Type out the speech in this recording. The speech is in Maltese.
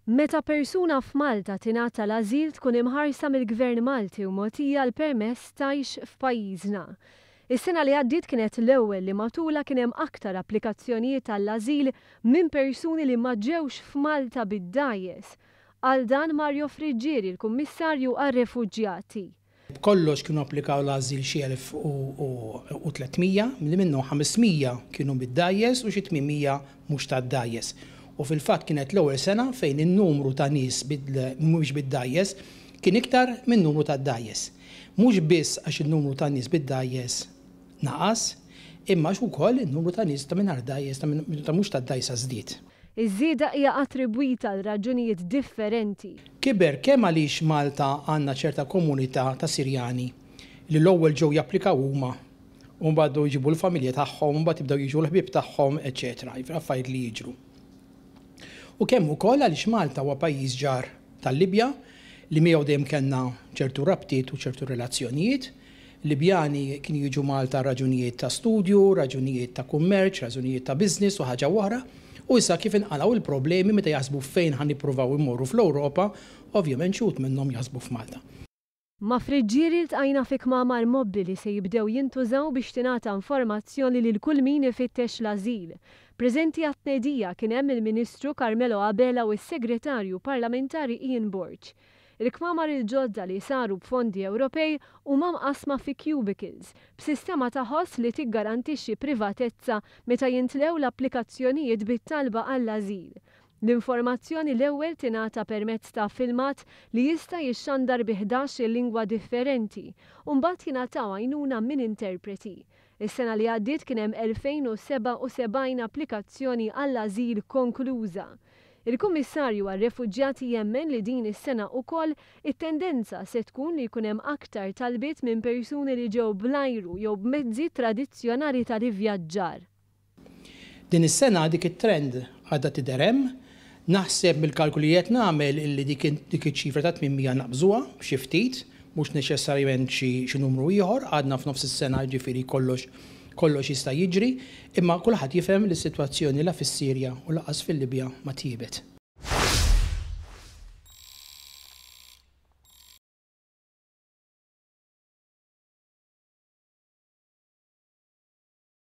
Meta persuna f'Malta tingħata l-ażil tkun imħarsa mill-Gvern Malti u mogħtija l-permess tgħix f'pajjiżna. Is-sena li għaddiet kienet l-ewwel li matulha kien hemm aktar applikazzjonijiet għall-ażil minn persuni li ma ġewx f'Malta bid-dgħajjes. Qal dan Mario Friggieri, l-Kummissarju għar-Refuġjati. B'kollox kienu applikaw l-ażil xi 1300, li minnhom 500 kienu bid-dgħajjes u xi 800 mhux tad-dgħajjes. U fil-fatt kienet l-ewwel sena fejn in-numru ta' nies mhumiex bid-dgħajjes kien iktar min-numru tad-dgħajjes. Mhux biss għax in-numru ta' nies bid-dgħajjes naqas, imma għax ukoll in-numru ta' nies ta' mingħajr dgħajjes, ta' mhux tad-dgħajsa żdied. Iż-żieda hija attribwita għal raġunijiet differenti. Kiber kemm għaliex Malta għandna ċerta komunità ta' Sirjani li l-ewwel ġew japplikaw huma u mbagħad bdew jġibu l-familja tagħhom u mbagħad jibdew jiġu l-ħbieb tagħhom eċċetera, jiġifieri affarijiet li jiġru. U kemm ukoll għaliex Malta huwa pajjiż ġar tal-Libja li miegħu dejjem kellna ċertu rabtiet u ċertu relazzjonijiet. Libjani kienu jiġu Malta għal raġunijiet ta' studju, raġunijiet ta' kummerċ, raġunijiet ta' business u ħaġa u oħra. U issa kif inqalgħu l-problemi meta jaħsbu fejn ħa nippruvaw immorru fl-Ewropa, ovvjament xi wħud minnhom jaħsbu f'Malta. Ma' Friggieri ltqajna fi kmamar mobbli li se jibdew jintużaw biex tingħata informazzjoni lil kull min ifittex l-ażil. Preżenti għat-tnedija kien hemm il-Ministru Carmelo Abela u s-Segretarju Parlamentari Ian Borg. Il-kmamar il-ġodda li saru b'fondi Ewropej huma mqassma fi cubicles, b'sistema ta' ħoss li tiggarantixxi privatezza meta jintlew l-applikazzjonijiet bit-talba għall-ażil. L-informazzjoni l-ewwel tingħata permezz ta' filmat li jista' jixxandar bi 11-il lingwa differenti u mbagħad jingħataw għajnuna minn interpreti. Is-sena li għaddiet kien hemm 2,077 applikazzjoni għall-ażil konkluża. Il-Kummissarju għar-Refuġjati jemmen li din is-sena ukoll it-tendenza se tkun li jkun hemm aktar talbiet minn persuni li ġew bl-ajru jew b'mezzi tradizzjonali tal-ivvjaġġar. Din is-sena dik it-trend għadha tidher hemm. Naħseb mill-kalkoli li qed nagħmel illi dik dik iċ-ċifra ta' 800 naqbżuha xi ftit, mhux neċessarjament xi xi numru ieħor, għadna f'nofs is-sena jiġifieri kollox kollox jista' jiġri, imma kulħadd jifhem li s-sitwazzjoni la fis-Sirja u lanqas fil-Libja ma tjiebet.